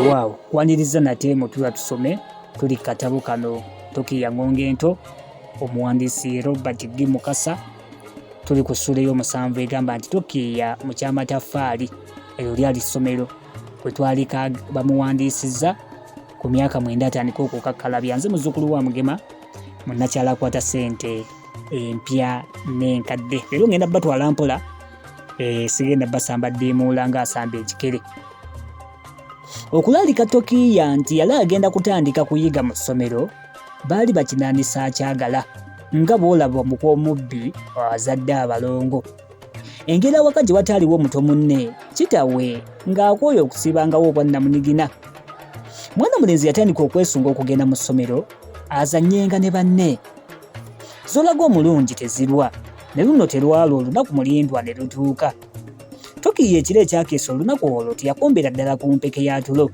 Weewaawo kwaniriza nate mutula tusome tuli katabo kano Tokiiya Ngonge Ento, omuwandiisi Robert G Mukasa. Tuli ku ssuula ey'omusanvu egamba nti Tokiiya mu Kyamataffaali. Eryo lyali ssomero kwe twali bamuwandiisizza ku myaka 9 atandika okukakkalabya. Nze muzzukulu wa Mugema, munnakyalo akwata ssente empya n'enkadde. Leero ngenda batwala mpola, sigenda basamba ddiimuula ng'asamba ekikere. Okulaalika Tokiiya nti yali agenda kutandika kuyiga mu ssomero baali bakinaanisa akyagala, nga bw'olaba omukw'omubbi azadde abalongo. Engeri awaka gye wataaliwo muto munne, kitawe ng'akooye okusiibangawo obwannamunigina. Mwana mulenzi yatandika okwesunga okugenda mu ssomero azannyenga ne banne. Z'olaga omulungi tezirwa, ne luno terwalwa olunaku mulindwa ne lutuuka. Tokiiya ekiro ekyakeesa olunaku olwo teyakombera ddala ku mpeke ya tulo.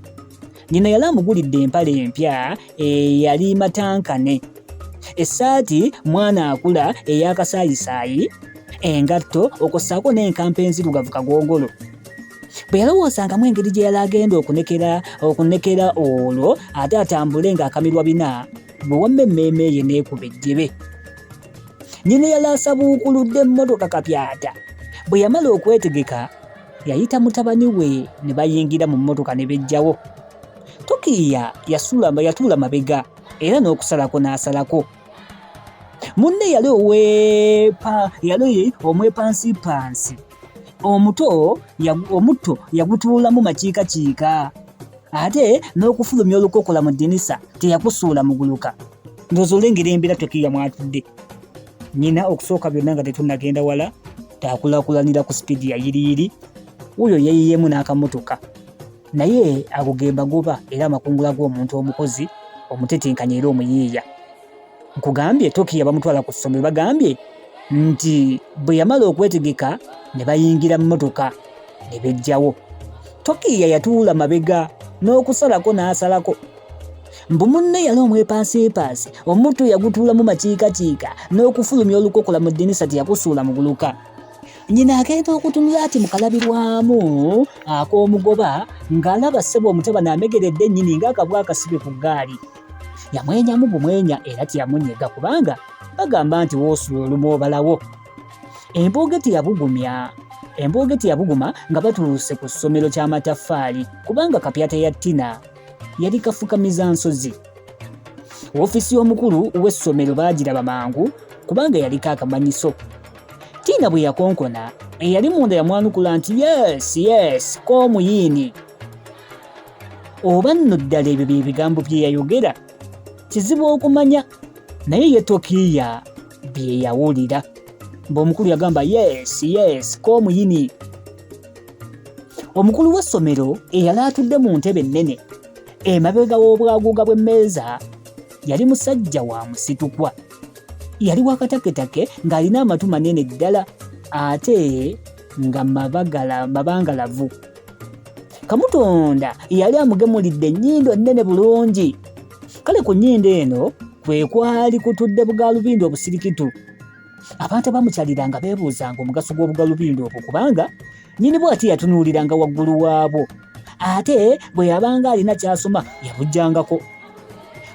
Nnyina yali amugulidde empale empya eyali matankane, essaati mwana akula ey'akasaayisaayi, engatto okwo ssaako n'enkampa enzirugavu kagongolo. Bwe yalowoozangamu engeri gye yali agenda okunekera olwo ate atambule ng'akamirwa bina, bwe wamma emmeeme ye n'ekuba ejjebe. Nnyina yali asabuukuludde emmotoka kapyata. Bwe yamala okwetegeka, yayita mutabani we ne bayingira mu mmotoka ne beggyawo. Tokiiya yatuula mabega era n'okusalako n'asalako. Munne yali yali omwepansipansi. Omuto yagutuulamu makiikakiika. Ate n'okufulumya olukokola mu ddinisa teyakusuula muguluka. Ndowooza olengera embeera Tokiiya mw'atudde. Nnyina okusooka byonna nga tetunnagenda wala takulaakulanira ku sipiidi ya yiriyiri, wuuyo yeeyiyeemu n'akamotoka. Naye ago ge magoba era amakungula g'omuntu omukozi, omutetenkanya era omuyiiya. Nkugambye Tokiiya bamutwala ku ssomero, bagambye nti bwe yamala okwetegeka ne bayingira mmotoka ne beggyawo. Tokiiya yatuula mabega n'okusalako n'asalako. Mbu munne yali omwepanseepanse, omutto yagutuulamu makiikakiika n'okufulumya olukokola mu ddinisa teyakusuula muguluka. Nnyina agenda okutunula ati mu kalabirwamu ak'omugoba ng'alaba ssebo omutabani amegeredde nnyini ng'akabwa akasibe ku ggaali. Yamwenyamu bumwenya era teyamunyega kubanga bagamba nti w'osula olumu obalawo. Embooge teyabugumya. Embooge teyabuguma nga batuuse ku ssomero ky'amataffaali kubanga kapyata ya Tina yali kafukamiza nsozi. Woofiisi y'omukulu w'essomero baagiraba mangu kubanga yaliko akamanyiso. Tina bwe yakonkona, eyali munda yamwanukula nti yes, yes, k'omuyiini. Oba nno ddala ebyo bye bigambo bye yayogera, kizibu okumanya, naye ye Tokiiya bye yawulira. Mbu omukulu yagamba yes, yes, k'omuyini. Omukulu w'essomero eyali atudde mu ntebe ennene emabega w'obwaguuga bw'emmeeza yali musajja wa musitukwa. Yali wa kataketake ng'alina amatu manene ddala ate nga mabangalavu. Kamutonda yali amugemulidde ennyindo nnene bulungi. Kale ku nnyindo eno kwe kwali kutudde bugaalubindi obusirikitu. Abantu abamukyaliranga beebuuzanga omugaso gw'obugalubindi obwo kubanga nnyini bwo ate yatunuuliranga waggulu waabwo. Ate bwe yabanga alina ky'asoma yabuggyangako.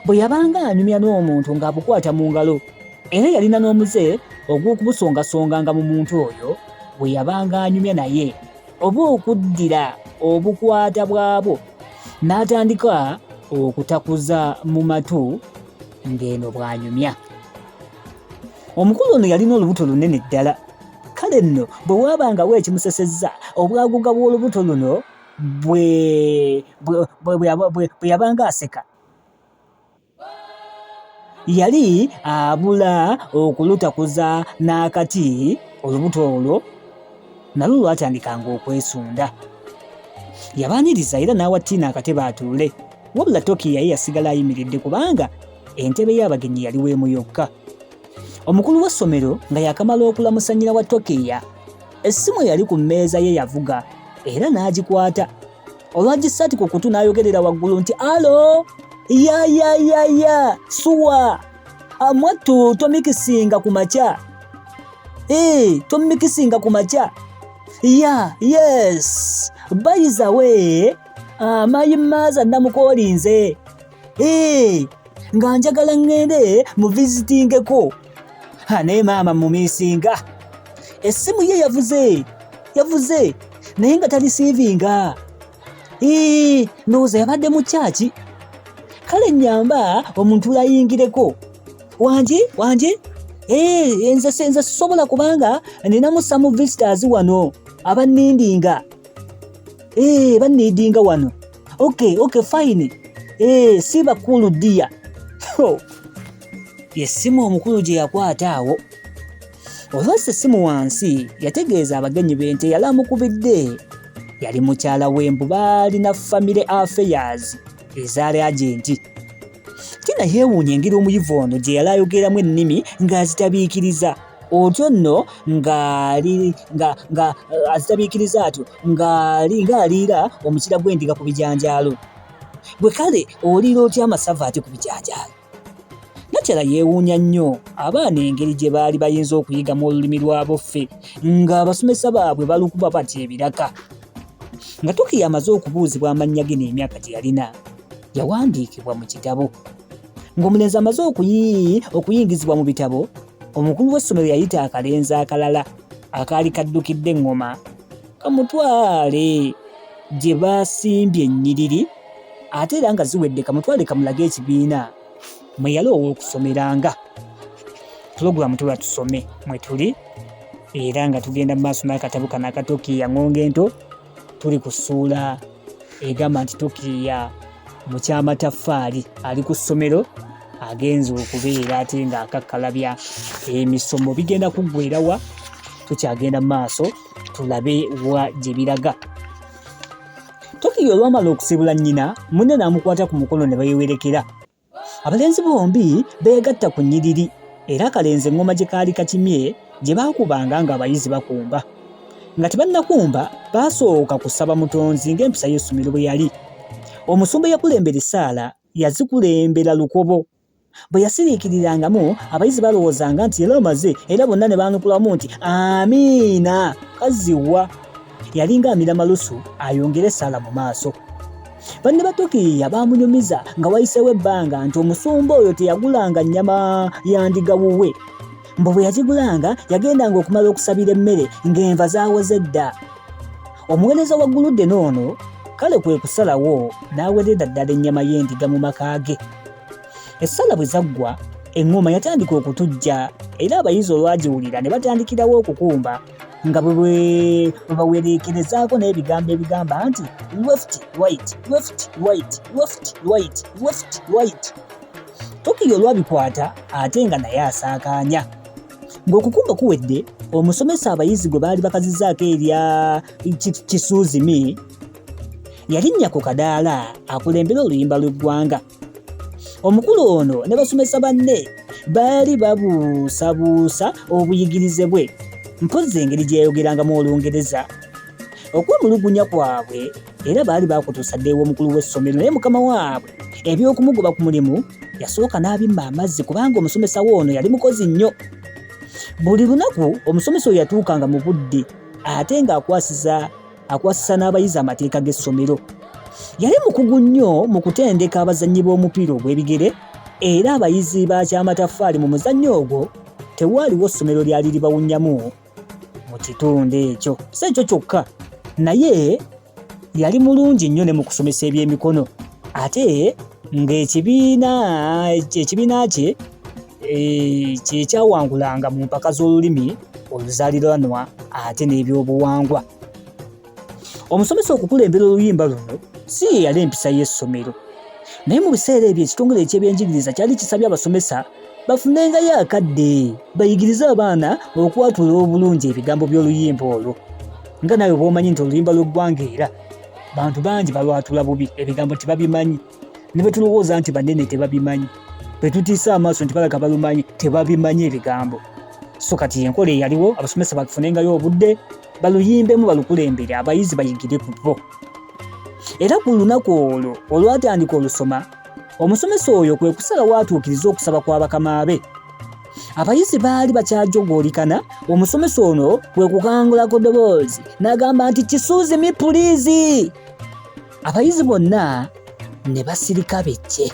Bwe yabanga anyumya n'omuntu ng'abukwata mu ngalo. Era yalina n'omuze ogw'okubusongasonganga mu muntu oyo bwe yabanga anyumya naye oba okuddira obukwata bwabwo n'atandika okutakuza mu matu ng'eno bw'anyumya. Omukulu ono yalina olubuto lunene ddala. Kale nno bwe waabangawo ekimusesezza, obwaguuga bw'olubuto luno bwe yabanga aseka yali abula okulutakuza n'akati, olubuto olwo nalwo lwatandikanga okwesunda. Yabaaniriza era n'awa Tina akatebe atuule, wabula Tokiiya ye yasigala ayimiridde kubanga entebe y'abagenyi yali weemu yokka. Omukulu w'essomero nga yakamala okulamusa nnyina wa Tokiiya, essimu eyali ku mmeeza ye yavuga era n'agikwata. Olwagissa ati ku kutu n'ayogerera waggulu nti alo, ya ya ya ya, suwa, mwattu tomikisinga ku makya. Ee, tomikisinga ku makya. Ya, yes, by the way, Amayi maaza namukoolinze. Ee, nga njagala ŋŋende mu visitingeko. Ha, naye maama mumiisinga. Essimu ye yavuze, yavuze naye nga talisiivinga. Ee, ndowooza yabadde mu kyaki. Kale nnyamba omuntu layingireko. Wangi, wangi? Ee, nze nze sisobola kubanga ninamu some visitors wano abannindinga. Ee, bannindinga wano. Okay, okay, fine. Ee, si bakulu dear. Ho. Yessimu omukulu gye yakwata awo. Olwassa essimu wansi, yategeeza abagenyi be nti eyali amukubidde yali mukyala we mbu baalina family affairs ezaali agenti. Tina yeewuunya engeri omuyivu ono gye yali ayogeramu ennimi ng'azitabiikiriza otyo nno ng'ali nga nga eh, azitabiikiriza atyo ng'ali ng'aliira omukira gw'endiga ku bijanjaalo. Gwe kale oliira otya amasavu ate ku bijanjaalo? Nakyala yeewuunya nnyo abaana engeri gye baali bayinza okuyigamu olulimi lwaboffe ng'abasomesa baabwe balukuba bati ebiraka. Nga Tokiyo amaze okubuuzibwa amannya ge n'emyaka gye yalina, yawandiikibwa mu kitabo. Ng'omulenzi amaze okuyingizibwa mu bitabo, omukulu w'essomero yayita akalenzi akalala akaali kaddukidde eŋŋoma kamutwale gye baasimbye ennyiriri ate era nga ziwedde kamutwale kamulage ekibiina mwe yali ow'okusomeranga. Pulogulaamu tuba tusome mwe tuli era nga tugenda mu maaso n'akatabo kano aka Tokiiya Ŋŋongo Ento. Tuli ku ssuula egamba nti Tokiiya mukyamataffaali ali ku ssomero agenze okubeera ate ng'akakkalabya emisomo. Bigenda kuggweera wa? Tukyagenda mu maaso tulabe wa gye biraga. Tokiiya olwamala okusiibula nnyina, munne n'amukwata ku mukono ne beewerekera. Abalenzi bombi beegatta ku nnyiriri era akalenzi eŋŋoma gye kaali kakimye gye baakubanga ng'abayizi bakumba. Nga tebannakumba, baasooka kusaba Mutonzi ng'empisa y'essomero bwe yali. Omusumba eyakulembera essaala yazikulembera lukobo. Bwe yasiriikirirangamu, abayizi balowoozanga nti yali amaze era bonna ne baanukulamu nti, Amiina! Kazzi wa! Yalinga amira malusu ayongere essaala mu maaso. Banne ba Tokiiya baamunyumiza nga wayiseewo ebbanga nti omusumba oyo teyagulanga nnyama ya ndiga wuwe. Mbu bwe yagigulanga yagendanga okumala okusabira emmere ng'enva zaawoze dda. Omuweereza wa Guluddene ono kale kwe kusalawo n'awerera ddala ennyama y'endiga mu maka ge. Essala bwe zaggwa, eŋŋoma yatandika okutujja era abayizi olwagiwulira ne batandikirawo okukumba nga bwe bawereekerezaako n'ebigambo ebigamba nti left right left right left right left right. Tokiyo olwabikwata ate nga naye asaakaanya. Ng'okukumba kuwedde, omusomesa abayizi gwe baali bakazizaako erya Kisuuzimi yalinnya ku kadaala akulembere oluyimba lw'eggwanga. Omukulu ono ne basomesa banne baali babuusabuusa obuyigirize bwe, mpozzi engeri gye yayogerangamu Olungereza. Okwemulugunya kwabwe era baali bakutuusa dda ew'omukulu w'essomero naye mukama waabwe eby'okumugoba ku mulimu yasooka n'abimma amazzi kubanga omusomesa we ono yali mukozi nnyo. Buli lunaku omusomesa oyo yatuukanga mu budde ate ng'akwasiza akwasisa n'abayizi amateeka g'essomero. Yali mukugu nnyo mu kutendeka abazannyi b'omupiira ogw'ebigere era abayizi ba Kyamataffaali mu muzannyo ogwo tewaaliwo ssomero lyali libawunnyamu mu kitundu ekyo. Si ekyo kyokka naye yali mulungi nnyo ne mu kusomesa ebyemikono ate ng'ekibiina ekibiina kye e, kye kyawangulanga mu mpaka z'olulimi oluzaaliranwa ate n'ebyobuwangwa. Omusomesa okukulembera oluyimba luno si ye yali empisa y'essomero. Naye mu biseera ebyo ekitongole eky'ebyenjigiriza kyali kisabye abasomesa bafunengayo akadde bayigirize abaana okwatula obulungi ebigambo by'oluyimba olwo. Nga naawe bw'omanyi nti oluyimba lw'eggwanga era bantu bangi balwatula bubi, ebigambo tebabimanyi. Ne bwe tulowooza nti banene tebabimanyi, bwe tutiisa amaaso nti balabika balumanyi, tebabimanyi ebigambo. So kati enkola eyaliwo abasomesa bafunengayo obudde baluyimbemu balukulembere abayizi bayigire ku bo. Era ku lunaku olwo olwatandika olusoma, omusomesa oyo kwe kusalawo atuukirize okusaba kwa bakama be. Abayizi baali bakyajogoolikana, omusomesa ono kwe kukangula ku ddoboozi n'agamba nti kisuuzi mi puliizi. Abayizi bonna ne basirika becce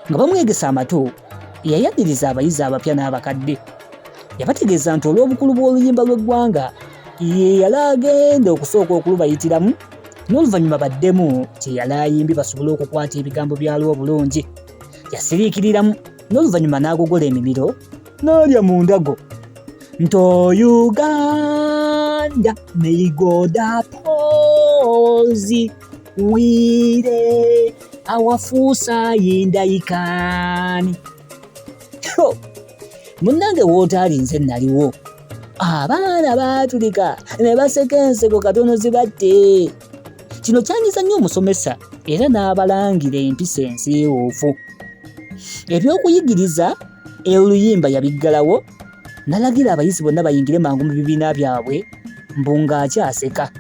nga bamwegesa amatu. Yayaniriza abayizi abapya n'abakadde. Yabategeeza nti olw'obukulu bw'oluyimba lw'eggwanga ye yali agenda okusooka okulubayitiramu n'oluvannyuma baddemu kye yali ayimbye basobole okukwata ebigambo byalwo obulungi. Yasiriikiriramu n'oluvannyuma n'agogola emimiro n'alya mu ndago nti Uganda may God uphold wire awafuusa yindaikaani. Munnange wootaali nze naliwo. Abaana baatulika ne baseka enseko katono zibatte. Kino kyanyiza nnyo omusomesa era n'abalangira empisa ensiiwuufu. Eby'okuyigiriza oluyimba yabiggalawo n'alagira abayizi bonna bayingire mangu mu bibiina byabwe mbu ng'akyaseka.